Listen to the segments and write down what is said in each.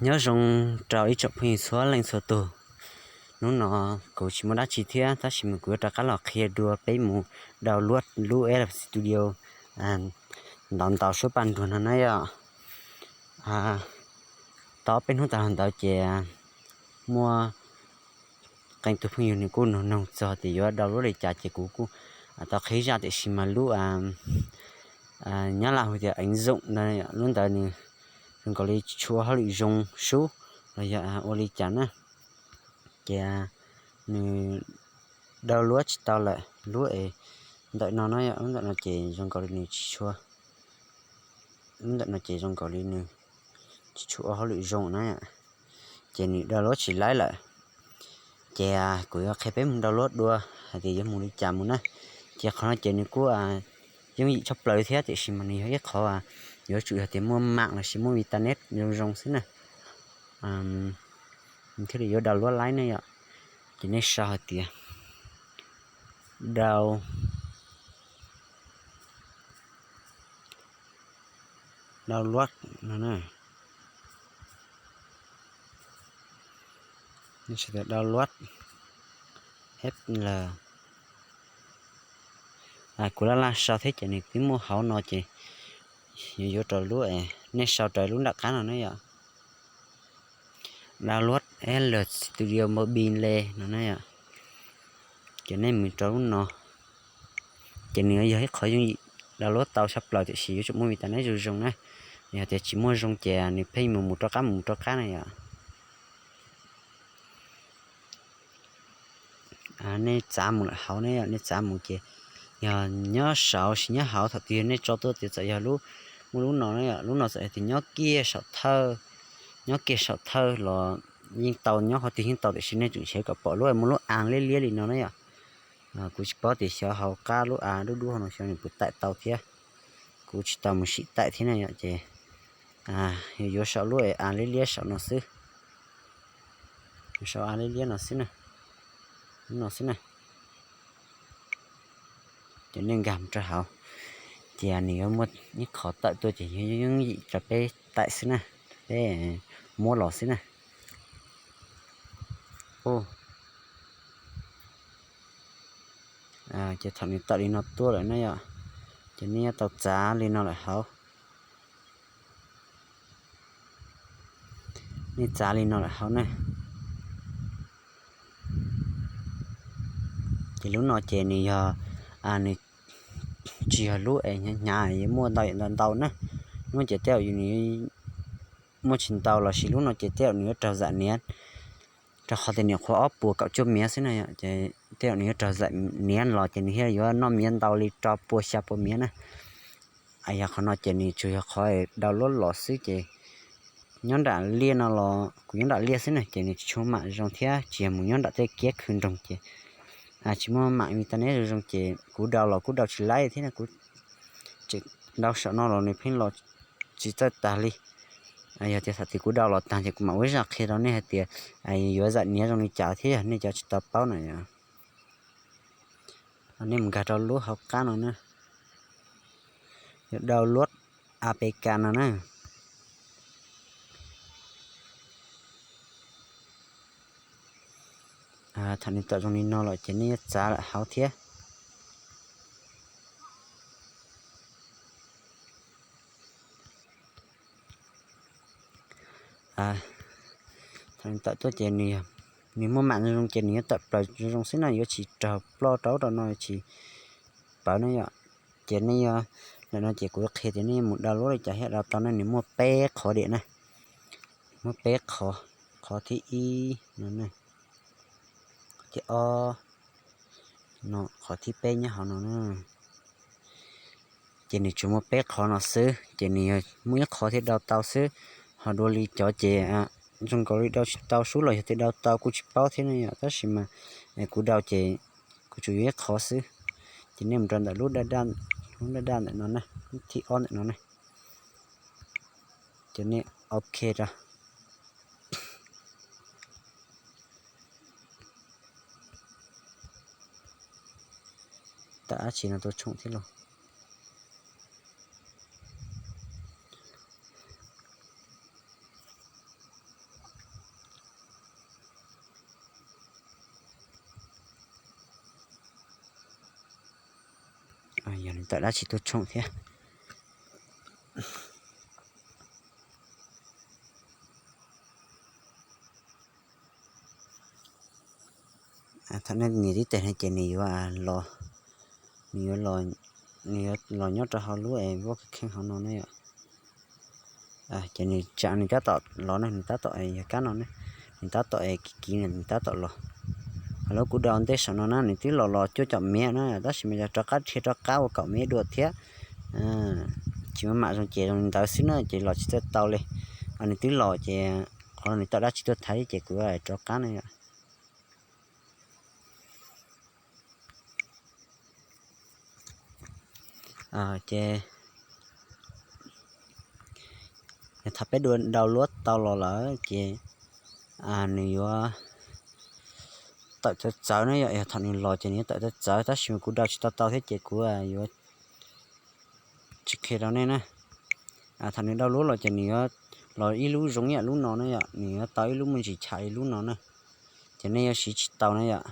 Nyob zoo rau ib tsoom phooj ywg txhua leej txhua tus. Hnub no kuv tsis muaj dab tsi thiab, tab sis mas kuv yuav rov qab los qhia dua peb mus download lub F L Studio ntau ntau suab paj nruag no na yom. Tau peb hnub tas los ntawd ces muaj qee tus phooj ywg nws kuj nug nug txog tias yuav download li cas ces kuv kuj tau qhib zaj, tiam sis mas lub Nyab Laj hu tias ứng dụng no, lub ntawd nws zoo nkaus li tsis tshua ua hauj lwm zoo sub los yog ua li cas na. Ces nws download tsis tau lawm lub es ntawm no na, lub ntawm no ces zoo nkaus li nws tsis tshua, lub ntawm no ces zoo nkaus li nws tsis tshua ua hauj lwm zoo na. Ces nws download tsis laib lawm. Ces kuv yuav qhia peb mus download dua hais tias yuav mus li cas mus na. Ces qhov no ces nws kuj yooj yim tshaj plaws thiab, tiam sis mas nws yog ib qhov yuav tsum yog tias muaj mạng lossis muaj internet zoo zoo xwb na, thiaj li yuav download laib ne yom. Ces nej sau hais tias down download no na. Download F L. Kuv laj laj sau thiab ces nws twb muaj hauv no ces yuav yuav rau lub, nej sau raws lub nram qab no na yom. Download F L Studio Mobile no na yom. Ces nej mus rau lub no, ces nws yog ib qhov yooj yim download tau tshaj plaws, tiam sis yuav tsum muaj internet zoo zoo na. Yog tias tsis muaj zoo ces nws pheej mus mus rov qab mus mus rov qab na yom. Nej txav mus lawm hauv ne, nej txav mus ces yog nyob saud sis nyob hauv, thaum twg yog nej tso tuaj tias txawm yog lub, muaj lub no na yom, lub no txawm yog tias nyob kiag saum thawj, nyob kiag saum thawj los yeej tau, nyob qhov twg yeej tau, tiam sis nej tseem nrhiav kom pom lub muaj lub a liab liab li no na yom. Kuv tsis paub tias xyov hauv qab lub a dub dub hauv no xyov nws puas taim tau thiab. Kuv tsis tau mus sim taim thiab na yom, ces yuav yuav saum lub a liab liab saum no xwb. Saum a liab liab no xwb na, lub no xwb na. Ces nej nkag mus rau hauv, ces nws yuav muaj ib qhov tawm tuaj ces yuav yooj yim rau peb taim xwb na, peb muab los xwb na. Ces thaum nws tawm li no tuaj lawm na yom, ces nej yuav tau txav li no lawm hauv. Nej txav li no lawm hauv na. Ces lub no ces nws yog, nws tsis yog lub es hnyav hnyav yuav muaj ntau ntau ntau na. Lub no ces tej zaum nws muaj tsis ntau los sis lub no ces tej zaum nws yuav raug zam niav, rau qhov tias nws qhuav ob puas kaum cuaj miav xwb na yom, ces tej zaum nws yuav raug zam niav los ces nws thiaj yuav noj miav ntau li rau pua xya pua miav na. Yog qhov no ces nws tsuas yog qhov download los xwb ces nyob nram liaj no los kuv nyob nram liaj xwb na ces nws tsis tshua mam zoo thiab, tsis yog mus nyob nram tej kiab khw nroog ces tsis muaj mạng internet zoo zoo ces kuv download los kuj download tsis laib thiab, kuv tseem download saum no los nws pheej los tsis txawj tag li. Yog tias thaum twg kuv download los tag ces kuv mam ua zaj qhia rau nej hais tias yuav zam niav zoo li cas thiab, yog nej cov tsis tau paub na yom. Nej mus nkag rau lub hauv qab no na, yuav download A P K no na. Thaum nws tawm zoo li no lawm ces nej yuav txav lawm hauv thiab. Thaum nws tawm tuaj ces nws muaj mạng zoo zoo ces nws yuav tawm plaws zoo zoo xwb na, yuav tsis raug ploj rau ub rau no, tsis pawv na yom. Ces nej yuav, ntawm no ces kuv qhia tias nej mus download li cas thiaj download tau na, nws muaj peb qhov diam na. Muaj peb qhov, qhov thib ib no, qhov thib ob no, qhov thib peb nyob hauv no na. Ces nws tsuas muaj peb qhov no xwb ces nws yog muaj ib qhov thiaj download tau xwb. Ho dua li cov ces zoo nkaus li download tsis tau sub los yog tias download tau kuj tsis paub thiab ne yom, tab sis mas kuv download ces kuv tsuas yuav ib qhov xwb. Ces nej mus rau ntawm lub daj daj, lub daj daj ntawm no na, lub thib ob ntawm no na. Ces nej ok rau. Tawm dab tsi no tuaj tshoom thiab lauj? Yog nws tawm dab tsi tuaj tshooj thiab. Thaum nej nias tib teg no ces nws yuav los, nws yuav los, nws yuav los nyob rau hauv lub es voj kheej hauv no ne yom. Ces nws tsa nws tab tom los ne, nws tab tom yog kab no ne, nws tab tom kiv kiv nws tab tom los. Ho lub kuv daus ntej saum no na nws twb los los cuaj caum mev na, tab sis mas yog rov qab dhia rov qab ua kaum mev dua thiab. Tsis mam mam zoo ces zoo li ntawd xwb na ces los tsis txawj tau li. Nws twb los ces qhov nws tawm dab tsi tuaj thaiv ces kuv rov qab na yom. Ces yog thaum peb dua download tau los lawm ces nws yuav tawm txawv txawv na yom. Yog thaum nws los ces nws yuav tawm txawv txawv tab sis mas kuv download tsis tau tau thiab ces kuv yuav tsis qhia rau nej na. Thaum nws download los ces nws yuav los ib lub zoo ib yam lub no na yom, nws yuav tau ib lub me ntsis cham li lub no na. Ces nej yuav siv tsis tau na yom.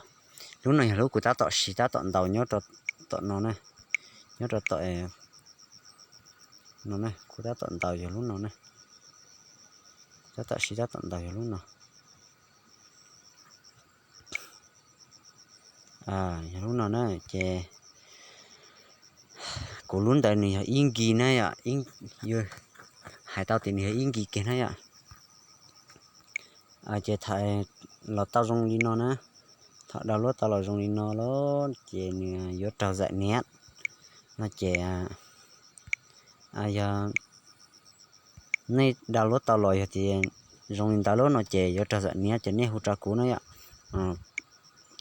Lub no yog lub kuv tab tom siv tab tom ntaus nyob rau tom no na, nyob rau tom no na, kuv tab tom ntaus yog lub no na, tab tom siv tab tom ntaus yog lub no. Yog lub no na ces kuv lub ntawd nws yog ib nkis na yom, hais tau tias nws yog ib nkis kiag na yom. Ces thaum los tau zoo li no na, thaum download tau los zoo li no lawm ces nws yuav raug zam niav no ces yog nej download tau los yog tias zoo li ntawd lawm no ces yuav raug zam niav ces nej hu rau kuv na yom.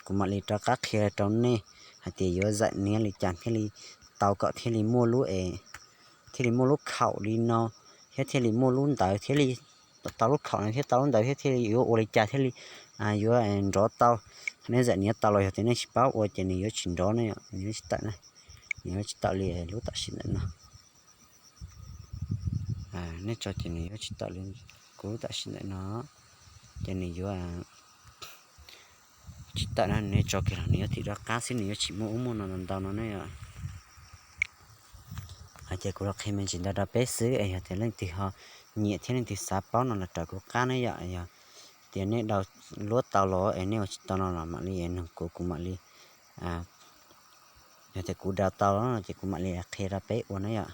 Kuv mam li rov qab qhia rau nej hais tias yuav zam niav li cas thiaj li tau kom thiaj li muaj lub es, thiaj li muaj lub khaum li no, thiab thiaj li muaj lub ntawd thiaj li tau lub khaum no thiab tau lub ntawd thiab thiaj li yuav ua li cas thiaj li yuav nrov tau. Nej zam niav tau los yog tias nej tsis paub ua ces nws yuav tsis nrov ne, nws yuav tsis tawm na, nws yuav tsis tawm li lub tam sim ntawm no. Nej tso ces nws yuav tsis tawm li kuv lub tam sim ntawm no, ces nws yuav tsis tawm na, nej tso kiag los nws yuav thim rov qab xwb, nws yuav tsis muaj ub muaj no ntau no ne yom. Ces kuv los qhia me ntsis ntawd rau peb xwb es yog tias leej twg ho nyiam thiab leej twg xav paub no los raws kuv qab ne yom. Yog tias nej download tau los es nej ua tsis tau no los mam li nug kuv, kuv mam li, yog tias kuv download tau no ces kuv mam li qhia rau peb ua na yom.